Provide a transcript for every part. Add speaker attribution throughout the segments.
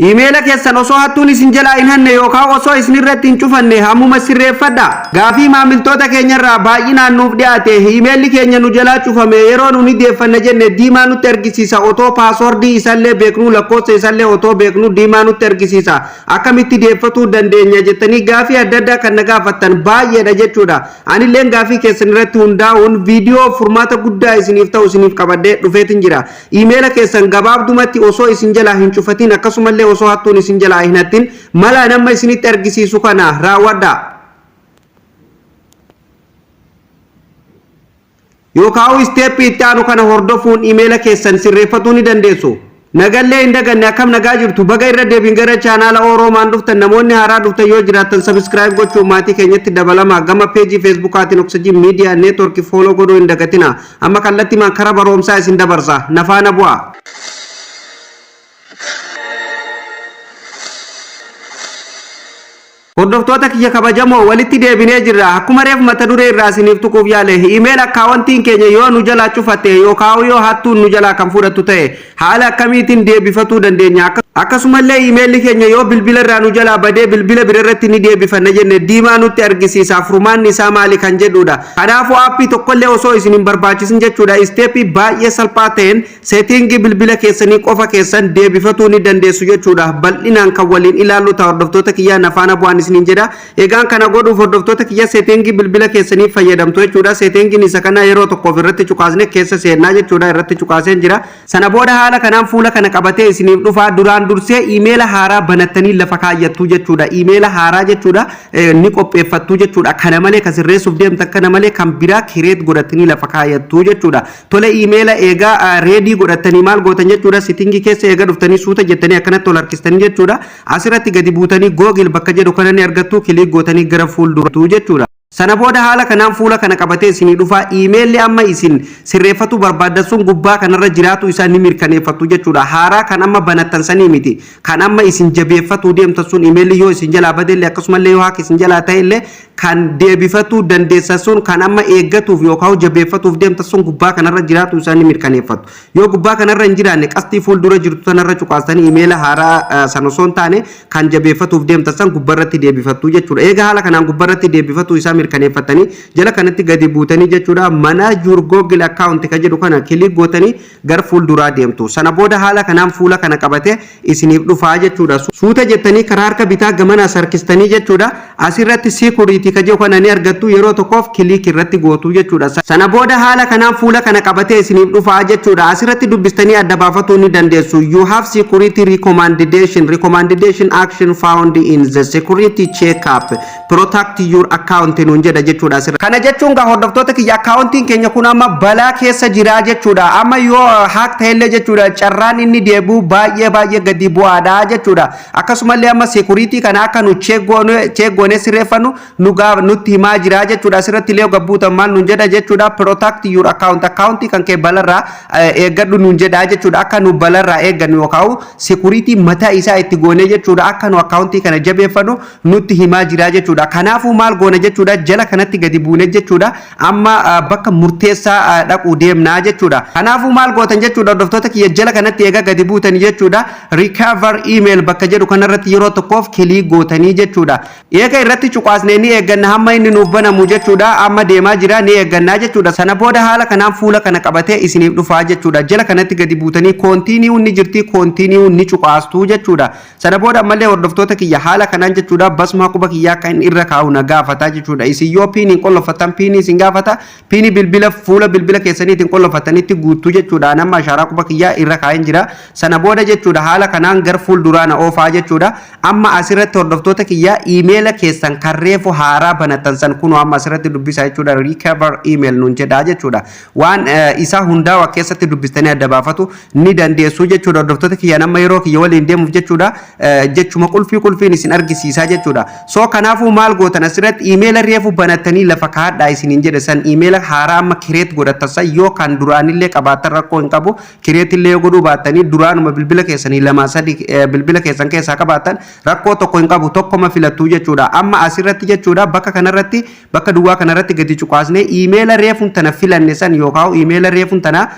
Speaker 1: Iimeela keessan osoo hattuun isin jalaa hin hanne yookaan osoo isin irratti hin cufanne hammuma sirreeffadha. Gaafii maamiltoota keenyarraa baay'inaan nuuf dhiyaate, iimeelli keenya nu jalaa cufame, yeroo nu ni deeffanna jenne diimaa nutti argisiisa, otoo passwordii isallee beeknuu, lakkoofsa isallee otoo beeknuu diimaa nutti argisiisa, akkamitti deeffatuu dandeenya jettanii gaafii adda addaa kan na gaafattan baay'eedha jechuudha. Anilleen gaafii keessan irratti hundaa'uun viidiyoo furmaata guddaa isiniif ta'u isiniif qabadhee dhufeetin jira. Iimeela keessan gabaabdumatti osoo isin jalaa hin cufatin, akkasumallee osoo hattuun isin jalaa hin hattin, mala nama isinitti argisiisu kana raawwadha. Yookaan steppii itti aanu kana hordofuun iimeela keessan sirreeffatuu ni dandeessu. Nagallee hin daganne. Akkam nagaa jirtu? Baga irra deebiin gara chaanaala Oroomaan dhuftan. Namoonni haaraa dhuftan yoo jiraattan subscribe gochuun maatii keenyatti dabalama. Gama peejii Facebookaatiin Oksajii Media Network follow godhuu hin dagatina. Amma kallattimaan kara baroomsaa isin dabarsa. Nafaana bu'a. Hordoftoota kiyya kabajamoo, walitti deebinee jirra. Akkuma reef mata duree irraa isiniif tuquuf yaale, email accountiin keenya yoo nu jalaa cufate yookaan yoo hattuun nu jalaa kan fudhattu ta'e, haala akkamiitiin deebifatuu dandeenya? Akkasumallee iimeelli keenya yoo bilbila irraa nu jalaa badee bilbila bira irratti ni deebifanna jenne diimaa nutti argisiisa. Furmaanni isaa maali kan jedhudha. Kanaafuu aappii tokkollee osoo isin hin barbaachisin jechuudha. Steppii baay'ee salphaa ta'een settingii bilbila keessanii qofa keessan deebifatuu ni dandeessu jechuudha. Bal'inaan kan waliin ilaallu ta'a. Hordoftoota kiyyaa, nafaana bu'aan isiniin jedha. Egaan kana godhuuf, hordoftoota kiyya, settingii bilbila keessanii fayyadamtu jechuudha. Settingiin isa kana yeroo tokkoof irratti cuqaasne keessa seennaa jechuudha. Irratti cuqaaseen jira. Sana booda haala kanaan fuula kana qabatee isiniif dhufa. Duraan dursee iimeela haaraa banattanii lafa kaayyattu jechuudha. Iimeela haaraa jechuudha ni qopheeffattu jechuudha. Kana malee kan sirreessuuf deemtan kana malee kan biraa create godhattanii lafa kaayyattu jechuudha. Tole, iimeela eegaa ready godhattanii maal gootan jechuudha? Settingii keessa eega dhuftanii suuta jettanii akkanatti ol harkistanii jechuudha. Asirratti gadi buutanii Google bakka jedhu kana ni argattu. Click gootanii gara fuulduraatu jechuudha. Sana booda haala kanaan fuula kana qabatee isinii dhufa. Iimeelli amma isin sirreeffatuu barbaaddan sun gubbaa kanarra jiraatu isaa ni mirkaneeffattu jechuudha. Haaraa kan amma banattan sanii miti. Kan amma isin jabeeffatuu deemtan sun, iimeelli yoo isin jalaa badellee, akkasumallee yoo hack isin jalaa ta'ellee kan deebifatuu dandeessan sun, kan amma eeggatuuf yookaan jabeeffatuuf deemtan sun gubbaa kanarra jiraatu isaa ni mirkaneeffattu. Yoo gubbaa kanarra hin jiraanne, qasxii fuuldura jirtu sanarra cuqaastanii iimeela haaraa sana osoo hin taane kan jabeeffatuuf deemtan san gubbarratti deebifattu jechuudha. Egaa haala kanaan gubbarratti deebifatu isaa mirkaneeffattanii jala kanatti gadi buutanii jechuudha. Manage your Google account kan jedhu kana click gootanii gara fuulduraa deemtu. Sana booda haala kanaan fuula kana qabate isiniif dhufaa jechuudha. Suuta jettanii karaa harka bitaa gamana harkistanii jechuudha. Asirratti security kan jedhu kana ni argattu. Yeroo tokkoof click irratti gootu jechuudha. Sana booda haala kanaan fuula kana qabatee isiniif dhufaa jechuudha. Asirratti dubbistanii adda baafatuu ni dandeessu. "You have security recommendation action found in the security checkup. Protect your account" nuun jedha jechuudha asirra. Kana jechuun gaa, hordoftoota kiyya, accountiin keenya kun amma balaa keessa jira jechuudha. Amma yoo hack ta'ellee jechuudha, carraan inni deebi'u baay'ee baay'ee gadi bu'aadha jechuudha. Akkasumallee amma security kana akka nu check goonee sirreeffannu nu gaaf nutti himaa jira jechuudha. Asirratti illee gabbuutan maal nuun jedha jechuudha? "Protect your account", accountii kan kee balarraa eeggadhu nuun jedha jechuudha. Akka nu balarraa eeggannu yookaan security mataa isaa itti goonee jechuudha, akka nu accountii kana jabeeffannu nutti himaa jira jechuudha. Kanaafuu maal goona jechuudha? Jala kanatti gadi buune jechuudha. Amma bakka murteessaa dhaquu deemnaa jechuudha. Kanaafuu maal gootan jechuudha, hordoftoota kiyya? Jala kanatti eegaa gadi buutanii jechuudha, recover email bakka jedhu kanarratti yeroo tokkoof click gootanii jechuudha. Eega irratti cuqaasnee ni eegganna hamma inni nuuf banamu jechuudha. Amma deemaa jira, ni eeggannaa jechuudha. Sana booda haala kanaan fuula kana qabatee isiniif dhufaa jechuudha. Jala kanatti gadi buutanii continue ni jirti, continue ni cuqaastuu jechuudha. Sana booda ammallee, hordoftoota kiyya, haala kanaan jechuudha, basmaa quba kiyyaa akka inni irra kaa'u na gaafata jechuudha. Isin yoo PINiin qollofattan PINii isin gaafata. PINii bilbila fuula bilbila keessaniitiin qollofatanitti guuttuu jechuudha. Nama ashaaraa quba kiyyaa irra kaa'een jira. Sana booda jechuudha, haala kanaan gar fuulduraa na oofaa jechuudha. Amma asirratti, hordoftoota kiyyaa, iimeela keessan kan reefu haaraa banatan san kunoo amma asirratti dubbisaa jechuudha. "Recover email" nuun jedhaa jechuudha. Waan isaa hundaa keessatti dubbistanii adda baafatu ni dandeessu jechuudha. Hordoftoota kiyya, nama yeroo kiyya waliin deemuuf jechuudha, jechuma qulfii qulfiin isin argisiisaa jechuudha. So kanaafuu maal gootan? Asirratti iimeela reefu banattanii lafa kaadhaa isiniin jedhe san, iimeela haaraa amma create godhatan san, yoo kan duraanillee qabaatan rakkoo hin qabu, create illee yoo godhuu baattanii duraanuma bilbila keessanii lama sadi bilbila keessan keessaa qabaatan rakkoo tokko hin qabu, tokkoma filattuu jechuudha. Amma asirratti jechuudha jechuudha, bakka kanarratti, bakka duwwaa kanarratti gadi cuqaasnee iimeela reefuun tana filanne san yookaan iimeela reefuun tana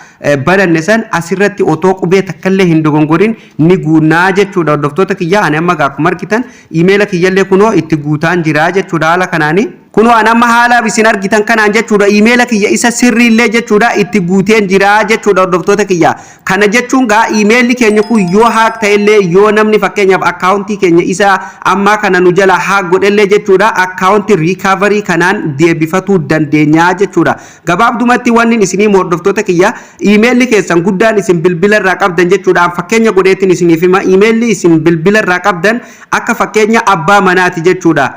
Speaker 1: bananne san asirratti otoo qubee takkallee hin dogongorin ni guunnaa jechuudha. Hordoftoota kiyya, ani amma akkuma argitan iimeela kiyyallee kunoo itti guutaan jira jechuudha haala kanaani. Kunoo an amma haala isin argitan kanaan jechuudha, iimeela kiyya isa sirriillee jechuudha itti guuteen jira jechuudha, hordoftoota kiyya. Kana jechuun gaa iimeelli keenya kun yoo hack ta'ellee, yoo namni fakkeenyaaf akkaawuntii keenya isa ammaa kana nu jala hack godhellee jechuudha, akkaawuntii recovery kanaan deebifatuu dandeenya jechuudha. Gabaabdumatti wanni isinii, hordoftoota kiyya, iimeelli keessan guddaan isin bilbila irraa qabdan jechuudha, fakkeenya godheetiin isiniif hima, iimeelli isin bilbila irraa qabdan akka fakkeenya abbaa manaati jechuudha.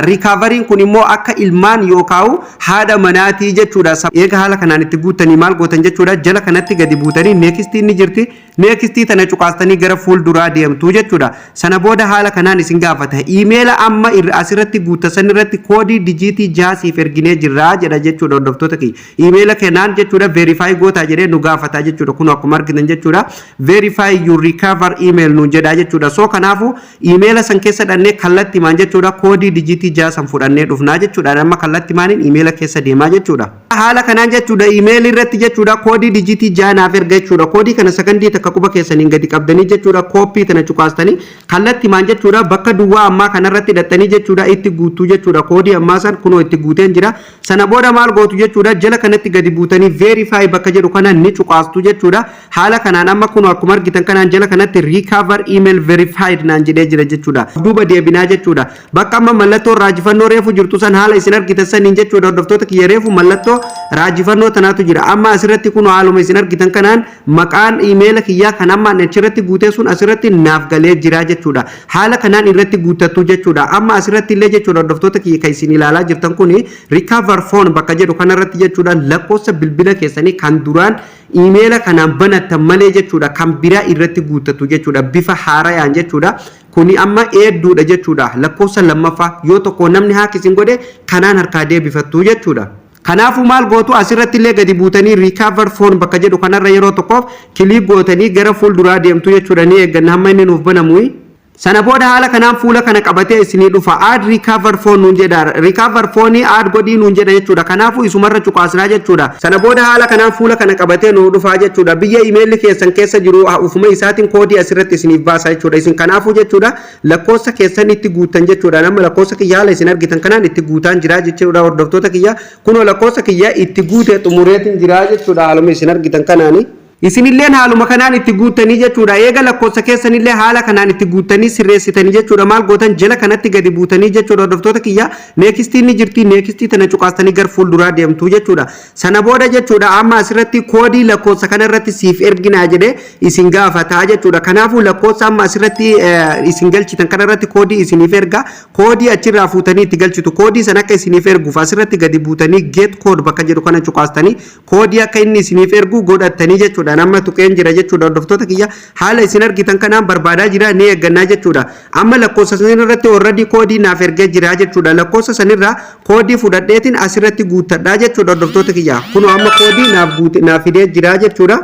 Speaker 1: Recoveryn kun immoo akka ilmaan yookaan haadha manaatii jechuudha. Eega haala kanaan itti guuttanii maal gootan jechuudha? Jala kanatti gadi buutanii nextii ni jirti. Nextii tana cuqaastanii gara fuulduraa deemtu jechuudha. Sana booda haala kanaan isin gaafata. Iimeela amma asirratti guuttasan irratti koodii dijiitii 6 siif erginee jirra jedha jechuudha, hordoftoota kiyya. Iimeela kanaan jechuudha verify gootaa jedhee nu gaafata jechuudha. Kun akkuma argitan jechuudha, "Verify your recover email" nu jedha jechuudha. So kanaafuu iimeela san keessa dhannee kallattii maan jechuudha koodii dijiitii 6 san fudhannee dhufnaa jechuudha. Amma kallattii maaniin iimeela keessa deemaa jechuudha. Haala kanaan jechuudha iimeelii irratti jechuudha koodii dijiitii 6 naaf erga jechuudha. Koodii kana sakandii takka quba keessaniin gadi qabdanii jechuudha copy tana cuqaastanii kallattii maan jechuudha bakka duwwaa ammaa kanarratti hidhattanii jechuudha itti guutuu jechuudha. Koodii ammaa san kunoo itti guuteen jira. Sana booda maal gootu jechuudha? Jala kanatti gadi buutanii verify bakka jedhu kana ni cuqaastu jechuudha. Haala kanaan amma kunoo akkuma argitan kanaan jala kanatti "Recover email verified" naan jedhee jira jechuudha. Duuba deebinaa jechuudha. Bakka amma mallattoo raajifannoo reefu jirtu san haala isin argitan saniin jechuudha, hordoftoota kiyya, reefu mallattoo raajifannoo tanaatu jira. Amma asirratti kun haaluma isin argitan kanaan maqaan iimeela kiyyaa kan amma achirratti guutee sun asirratti naaf galee jira jechuudha. Haala kanaan irratti guuttattu jechuudha. Amma asirratti illee jechuudha, hordoftoota kiyya, kan isin ilaalaa jirtan kun recover phone bakka jedhu kanarratti jechuudha lakkoofsa bilbila keessanii kan duraan iimeela kanaan banattan malee jechuudha kan biraa irratti guuttatu jechuudha, bifa haarayaan jechuudha. Kuni amma eedduudha jechuudha. Lakkoofsa lammaffaa yoo tokko namni hack isin godhe kanaan harkaa deebifattu jechuudha. Kanaafuu maal gootu? Asirratti illee gadi buutanii recover phone bakka jedhu kanarra yeroo tokkoof click gootanii gara fuulduraa deemtu jechuudha. Ni eegganna hamma inni nuuf banamu. Sana booda haala kanaan fuula kana qabatee isinii dhufa. "Add recover phone" nuun jedha. "Recover phone add godhii" nuun jedha jechuudha. Kanaafuu isumarra cuqaasnaa jechuudha. Sana booda haala kanaan fuula kana qabatee nuu dhufaa jechuudha. Biyya imeelli keessan keessa jiru ufuma isaatiin koodii asirratti isiniif baasa jechuudha. Isin kanaafuu jechuudha lakkoofsa keessan itti guuttan jechuudha. Nama lakkoofsa kiyya haala isin argitan kanaan itti guutaan jira jechuudha, hordoftoota kiyya. Kunoo lakkoofsa kiyya itti guutee xumureetiin jira jechuudha haaluma isin argitan kanaani. Isinilleen haaluma kanaan itti guuttanii jechuudha. Eega lakkoofsa keessanillee haala kanaan itti guuttanii sirreessitanii jechuudha, maal gootan? Jala kanatti gadi buutanii jechuudha, hordoftoota kiyya, nextiin ni jirti. Nextii tana cuqaastanii gar fuulduraa deemtu jechuudha. Sana booda jechuudha amma asirratti koodii lakkoofsa kanarratti siif erginaa jedhee isin gaafataa jechuudha. Kanaafuu lakkoofsa amma asirratti isin galchitan kanarratti koodii isiniif erga. Koodii achirraa fuutanii itti galchitu. Koodii san akka isiniif erguuf asirratti gadi buutanii "Get code" bakka jedhu kana cuqaastanii koodii akka inni isiniif ergu godhattanii jechuudha. Amma tuqeen jira jechuudha, hordoftoota kiyya. Haala isin argitan kanaan barbaadaa jira, ni eeggannaa jechuudha. Amma lakkoofsa sanirratti already koodii naaf ergee jira jechuudha. Lakkoofsa sanirraa koodii fudhadheetiin asirratti guuttadhaa jechuudha, hordoftoota kiyya. Kunoo amma koodii naaf guute, naaf fidee jira jechuudha.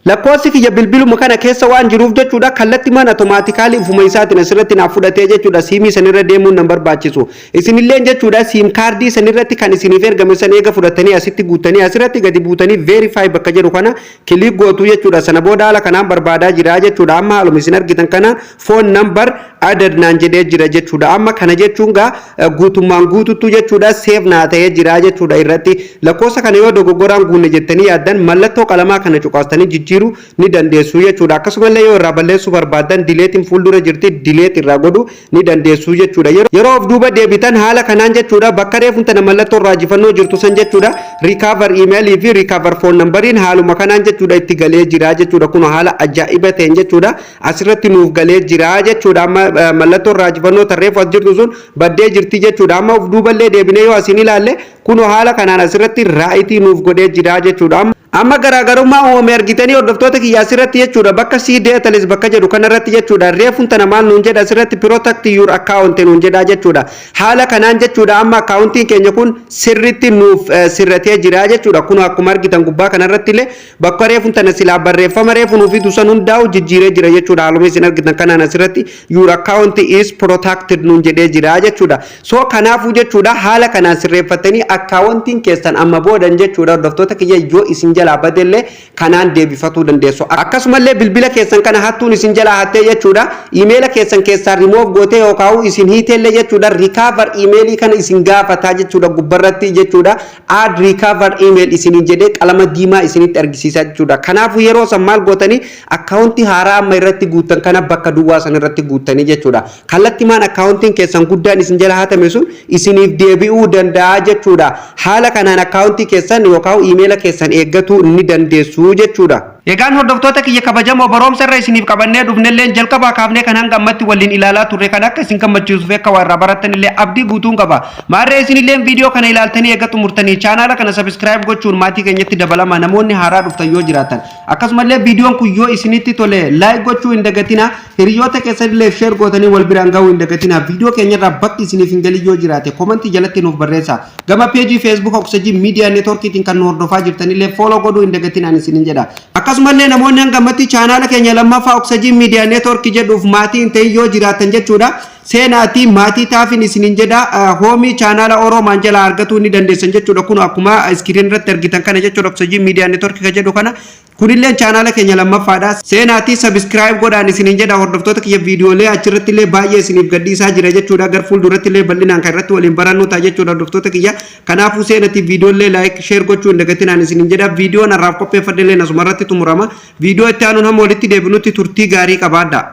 Speaker 1: Lakkoofsi kiyya bilbiluma kana keessa waan jiruuf jechuudha kallattii maan automatically ufuma isaatiin asirratti naaf fudhatee jechuudha. Siimii sanirra deemuun nan barbaachisu. Isinilleen jechuudha SIM kaardii sanirratti kan isiniif ergame san eega fudhatanii asitti guutanii asirratti gadi buutanii "Verify" bakka jedhu kana click gootu jechuudha. Sana booda haala kanaan barbaadaa jira jechuudha. Amma haaluma isin argitan kana "Phone number added" naan jedhee jira jechuudha. Amma kana jechuun gaa guutummaan guututtu jechuudha save naa ta'ee jira jechuudha irratti. Lakkoofsa kana yoo dogoggoraan guunne jettanii yaaddan mallattoo qalamaa kana cuqaastanii jijjiiruu ni dandeessu jechuudha. Akkasumallee yoo irraa balleessuu barbaaddan deleteiin fuuldura jirti, delete irraa godhuu ni dandeessu jechuudha. Yeroo of duuba deebitan haala kanaan jechuudha bakka reefu tana mallattoo raajifannoo jirtu san jechuudha recover emailii fi recover phone numberiin haaluma kanaan jechuudha itti galee jira jechuudha. Kun haala ajaa'iba ta'een jechuudha asirratti nuuf galee jira jechuudha. Amma mallattoon raajifannoo tarreefu as jirtu sun baddee jirti jechuudha. Amma of duuballee deebinee yoo asin ilaalle Kunoo haala kanaan asirratti right nuuf godhee jira jechuudha. Amma garaagarummaa uumame argitanii, hordoftoota kiyya, asirratti jechuudha. Bakka "see details" bakka jedhu kanarratti jechuudha, reefuun tana maal nuun jedha asirratti? "Protect your account" nuun jedha jechuudha. Haala kanaan jechuudha, amma akkaawuntiin keenya kun sirritti nuuf sirratee jira jechuudha. Kun akkuma argitan gubbaa kanarratti illee bakka reefuun tana silaa barreeffama reefu nuuf fidu san hundaa'u jijjiiree jira jechuudha. Haaluma isin argitan kanaan asirratti "Your account is protected" nuun jedhee jira jechuudha. So kanaafuu jechuudha, haala kanaan sirreeffatanii akkaawuntiin keessan amma boodan jechuudha, hordoftoota kiyya, yoo isin jalaa badellee kanaan deebifatuu dandeessu. Akkasumallee bilbila keessan kana hattuun isin jalaa hattee jechuudha, iimeela keessan keessaa remove gootee yookaan isin hiiteellee jechuudha, recover email kana isin gaafataa jechuudha. Gubbarratti jechuudha, "Add recover email" isiniin jedhee qalama diimaa isinitti argisiisaa jechuudha. Kanaafuu yeroo san maal gootanii? Akkaawuntii haaraa amma irratti guuttan kana bakka duwwaa san irratti guuttanii jechuudha. Kallattimaan akkaawuntiin keessan guddaan isin jala hatame sun isiniif deebi'uu danda'a jechuudha. Haala kanaan akkaawuntii keessan yookaan iimeela keessan eeggatuu ni dandeessu jechuudha. Egaan hordoftoota kiyya kabajamoo, barumsa irra isiniif qabannee dhufnelleen jalqabaa kaafnee kan hanga ammatti waliin ilaalaa turre kan akka isin gammachiisuuf akka waa irraa barattan illee abdii guutuun qaba. Maarree isinillee viidiyoo kana ilaaltanii eega xumurtanii chaanaala kana subscribe gochuun maatii keenyatti dabalama, namoonni haaraa dhuftan yoo jiraatan. Akkasumallee viidiyoon kun yoo isinitti tole like gochuu hin dagatina, hiriyoota keessanillee share gootanii wal biraan gahuu hin dagatina. Viidiyoo keenyarraa bakki isiniif hin galin yoo jiraate komantii jalatti nuuf barreessa. Gama peejii Facebook Oksajii Miidiyaa Neetworkiitiin kan nu hordofaa jirtanillee follow godhuu hin dagatinaan isinin jedha. Akkasumallee namoonni hanga ammatti chaanaala keenya lammaffaa Oksajii Miidiyaa Neetworkii jedhuuf maatii hin ta'in yoo jiraatan jechuudha, seenaatii maatii taafin isinin jedha. Hoomii chaanaala Oroomaan jalaa argatuu ni dandeessan jechuudha. Kun akkuma screen irratti argitan kana jechuudha, Oksajii Miidiyaa Neetworkii kan jedhu kana, kunillee chaanaala keenya lammaffaadha. Seenaatii subscribe godhaan isinin jedha, hordoftoota kiyya. Viidiyoolee achirratti illee baay'ee isiniif gadhiisaa jira jechuudha. Gar fuulduratti illee bal'inaan kan irratti waliin barannu ta'a jechuudha, hordoftoota kiyya. Kanaafuu seenatii viidiyoolee like, share gochuu hin dagatinaan isinin jedha. Viidiyoon har'aaf qopheeffadhe illee asuma irratti xumurama. Viidiyoo itti aanuun hamma walitti deebinutti turtii gaarii qabaadha.